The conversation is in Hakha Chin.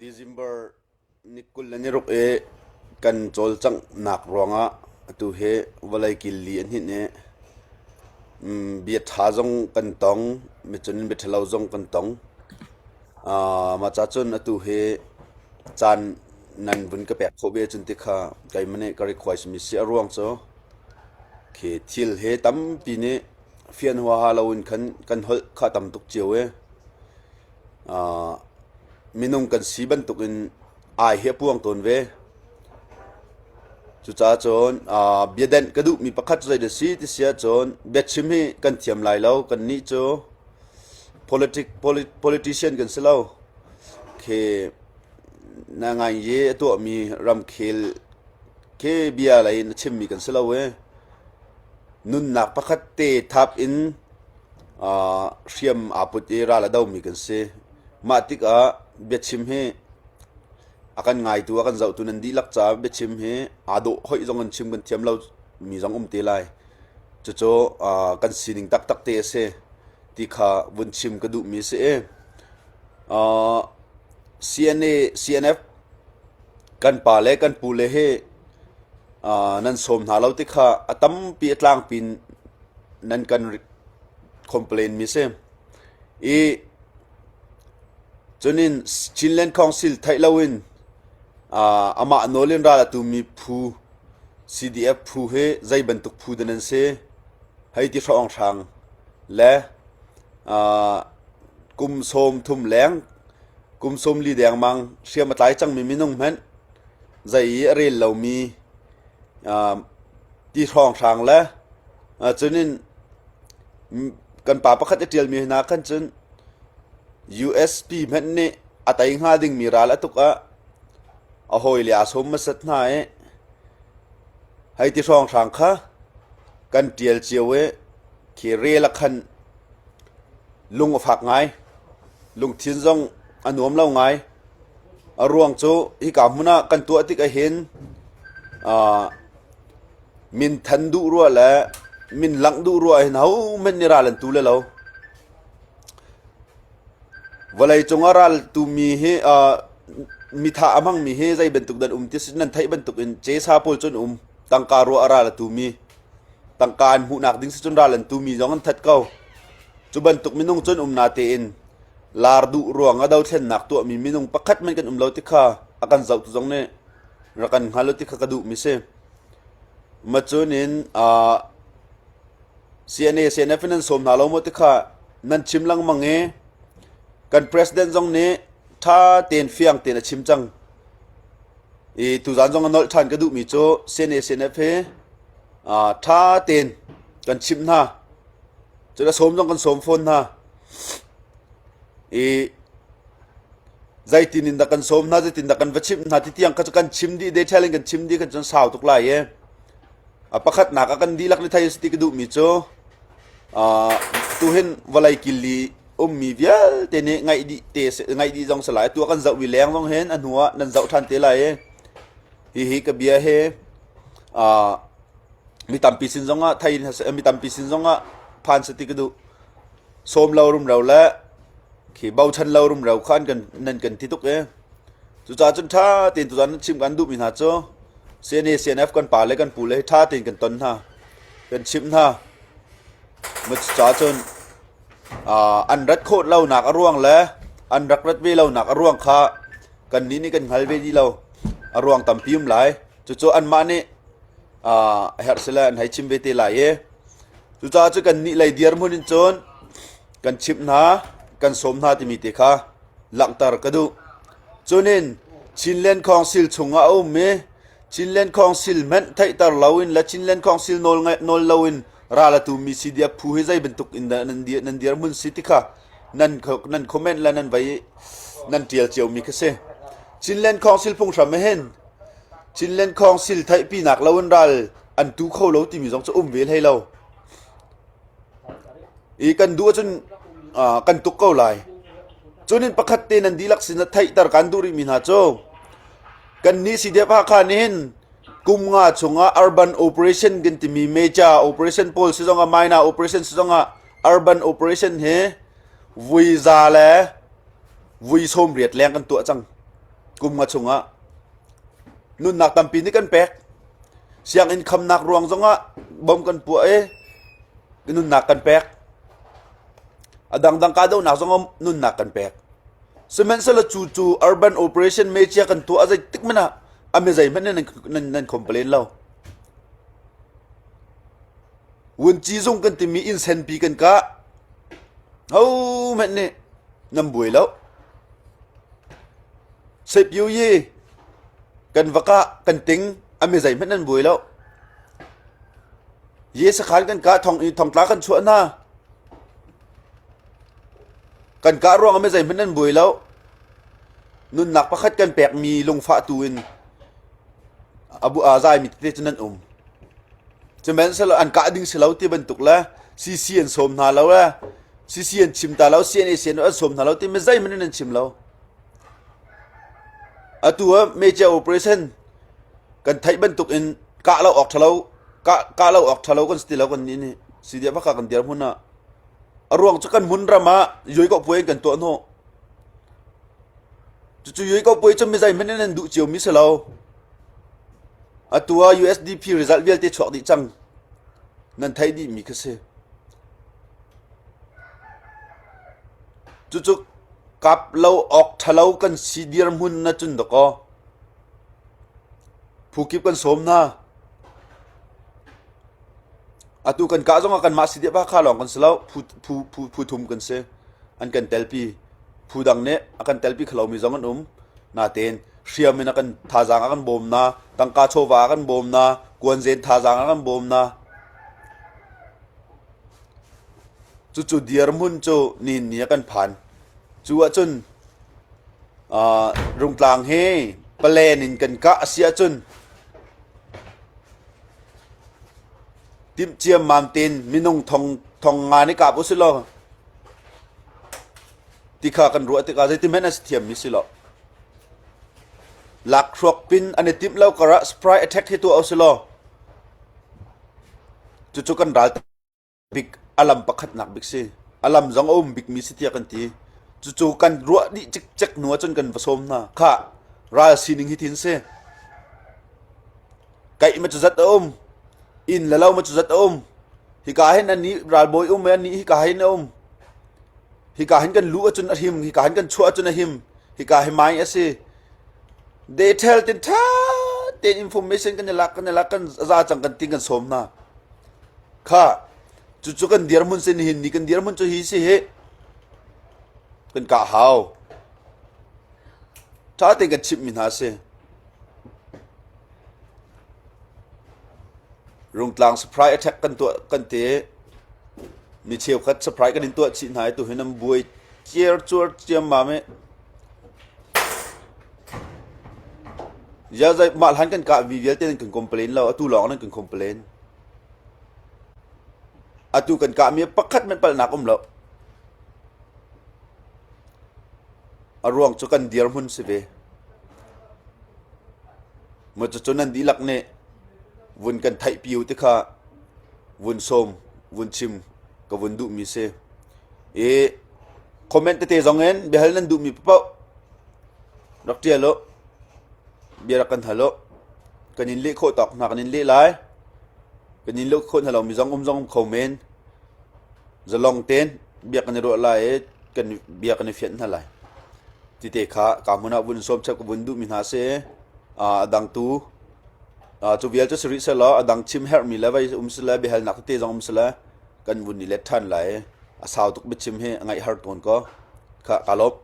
December ni 26 i kan cawlcanghnak ruangah atu hi vawlei killi a hninh i bia ṭha zong kan tong, micun bia ṭhalo zong kan tong. Mah ca cun atu hi caan nan vun ka pek khawh ve ahcun ti kha keimah nih ka request mi si. A ruang cu khi thil hi tampi nih fian huaha loin khan kan holh kha tam tuk cio i Minung kan si bantukin ai hi a puang tawn ve. Cucaah cun biadenh ka duhmi pakhat cu zeidah a si ti si ahcun biachim hi kan thiam lai lo. Kannih cu politician kan si lo. Khi na ngai i a tuahmi ramkhel khi bia lei in a chimmi kan si lo i nunnak pakhat te thap in hriam aa put i ral a domi kan si. Mah tikah biachim hi a kan ngaitu a kan zohtu nan dihlak caah biachim hi aa dawh hoih zong in chim kan thiam lomi zong um te lai. Cucu kan sining taktak te a si ti kha vun chim ka duhmi a si i CNA, CNF kan pa le kan pu le hi nan sawm hna lo ti kha a tampi a tlangpi in nan kan complain mi si. I cunin Chinland Council theih loin amah nawl in ral a tumi phu CDF phu hi zei bantuk phu dah nan si hei ti hrawnghrang le kum sawm thum leng kum sawm li dengmang hriam a tlai cangmi minung hmanh zei i a rel lomi ti hrawnghrang le cunin kan pa pakhat a ṭialmi hna khan cun USP hmanh nih a tei hnga dingmi ral a tuk ah a hawile aa sawm hmasat hna i hei ti hrawnghrang kha kan ṭial cio i khi rel ah khan lung a fak ngai. Lungthin zong a nuam lo ngai. A ruang cu hika hmun ah kan tuah tik ahhin min than duh ruah le min langh duh ruah hin hohmanh nih ral an tu le lo. Vawlei cung ah ral tumi hi mithah a hmangmi hi zei bantuk dan um ti nan theih bantuk in cesa pawl cun um tangka ruah a ral a tumi tangka an hmuhnak ding si cun ral an tumi zong an that ko. Cu bantuk minung cun um na tein lar duh ruang ah dothlennak tuahmi minung pakhat hmanh kan um lo ti kha a kan zohtu zong nih rak kan hngal u ti kha ka duhmi si. Macun in CNA CNF in nan sawm hna lo maw ti kha nan chim lengmang i kan president zong nih ṭha tein fiang tein a chim cang. I tuzaan zong a nolh ṭhan ka duhmi cu CNA CNF hi ṭha tein kan chimh hna. Cun a sawm zong kan sawm fawn hna. I zeitin in dah kan sawm hna, zeitin dah kan va chimh hna ti tiang kha cu kan chim dih detail in kan chim dih khan cun sau tuk lai i a pakhatnak ah kan dihlak nih thei a si ti ka duhmi cu tuhin vawlei killi ummi vialte nih ngaih dih te ngaih dih zong si lai tu kan zohmi leng zong hin a hnu ah nan zoh ṭhan te lai i hihi ka bia hi Mi tampi sin zongah thei mi tampi sin zongah phan seh ti ka duh. Sawm lo rumro le khi bochan lo rumro kha an kan nan kan ti tuk i cucaah cun ṭha tein tuzaan chim kan duhmi hna cu CNA CNF kan pa le kan pu le hi ṭha tein kan ton hna kan chimh hna. Cucaah cun an rat khawh lonak a ruang le an rak rat ve lonak a ruang kha kannih nih kan hngal ve dih lo. A ruang tampi um lai. Cucu anmah nih a herh sile an hei chim ve te lai i cucaah cu kan nih lei dirhmun in cun kan chimh hna kan sawm hna timi te kha langhter ka duh. Cunin Chinland Council chungah a um i Chinland Council hmanh theihter loin le Chinland Council nawl nawl loin ral a tumi CDF phu hi zei bantuk in dah nan dir nan dirhmun si ti kha nan nan comment le nan vai nan tial ciomi kha si. Chinland Council phunghram hin Chinland Council theihpinak loin ral an tu kho lo timi zong cu um ve hlei lo. I kan duh ahcun kan tuk ko lai. Cunin pakhat te nan dihlak sin ah theihter kan duh rihmi hna cu kannih CDF Hakha nih hin kum nga chungah urban operation kan timi major operation pawl si zongah minor operation si zongah urban operation hi vui za le vui sawm riat leng kan tuah cang. Kum nga chungah nunnak tampi nih kan pek. Sianginn khamnak ruang zongah bom kan puah i nunnak kan pek. A dangdang kahdohnak zongah nunnak kan pek. Sihmanhsehlaw cu cu urban operation mecia kan tuah a zeitik hmanh ah a mi zeihmanh nan, nan, nan complain lo. Vunci zung kan timi inn senpi kan kah. Ho hmanh nih nan buai lo. Sepyu yi kan va kah kan ting a mi zeihmanh nan buai lo. Ye sakhan kan kah thong i thongtla kan chuah hna. Kan kah ruang ah mi zeihmanh nan buai lo. Nunnak pakhat kan pekmi lungfah tu in abu a zaimi tete cu nan um. Sihmanhsehlaw an kah ding si lo ti bantuk le CC an sawm hna lo le CC an chim ta lo CNA CN an sawm hna lo ti mi zeihmanh in an chim lo. Atu ah major operation kan theih bantuk in kah lo awk ṭha lo kah kah lo awk ṭha lo kan si ti lo kan nih nih CDF ka kan dirhmun ah a ruang cu kan hmun ram ah yoi ko puai kan tuah hnawh. Cucu yoi ko puai cu mi zeihmanh in an duh cio mi si lo. Atu ah USDP result vialte chuak dih cang. Nan theih dih mi kha si. Cucu kap lo awk ṭhalo kan si dirhmun na cun dakaw. Phu kip kan sawm hna. Atu kan kah zongah kanmah si dih kha lawng kan si lo. Phu, phu, phu, phu thum kan si. An kan telpi. Phu dang nih a kan telpi kho lomi zong an um. Natein hriam in a kan thazaang a kan bawm na, tangka chawva a kan bawm na, kuanzen thazaang a kan bawm na. Cucu dirhmun cu nihin ni a kan phan. Cu ahcun uh, Rungtlang hi palen in kan kah a si ahcun timh ciammam tein minung thong thong nga nih kap usih law ti kha kan ruah tikah zeitihmanh a si thiammi si lo. Lakhruak pin an i timh lo karah surprise attack hi tuah usih law cucu kan ral bik a lam pakhatnak bik si. A lam zong a um bikmi si tiah kan ti. Cucu kan ruah dih cikcek hnu ahcun kan va sawm hna. Khah, ral sining hi thin si. Kaih ma cu zat a um. Inn le lo ma cu zat a um. Hika hin an nih ralbawi um i an nih hika hin a um. Hika hin kan luh ahcun a him, hika hin kan chuah ahcun a him. Hika hi mai a si. Detail tin ṭha tein information kan i lak kan i lak kan za cang kan tin kan sawm hna. Kha cucu kan dirhmun si nihin ni kan dirhmun cu hi si hi kan kah hau. Ṭha tein kan chimhmi hna si. Rungtlang surprise attack kan tuah kan ti mi cheukhat surprise kan in tuah chih hna i tuhin an buai ciar cuar ciammam i Ya zai mah hlan kan kah mi vialte nan kan complain lo atu lawng nan kan complain. Atu kan kah mi pakhat men palnak um lo. A ruang cu kan dirhmun si ve. Mu cu nan dihlak nih vun kan theih piu ti kha vun sawm vun chim ka vun duh mi si. I comment tete zong in biahal nan duh mi paoh rak ṭial u. Bia rak kan hal u. Kan in leh khawh tawk hna kan in leh lai. Kan in leh khawh hna lomi zong um zong um kho men. Zalong tein bia kan i ruah lai i kan bia kan i fianh hna lai. Tite kha ka hmun ah vun sawm chap ka vun duhmi hna si. A dang tu cu vial cu si rih selaw a dang chim herhmi le vai um sile biahalnak tete zong um sile kan vun i let ṭhan lai. A sau tuk biachim hi a ngaih har tawn ko. Kha ka lawm.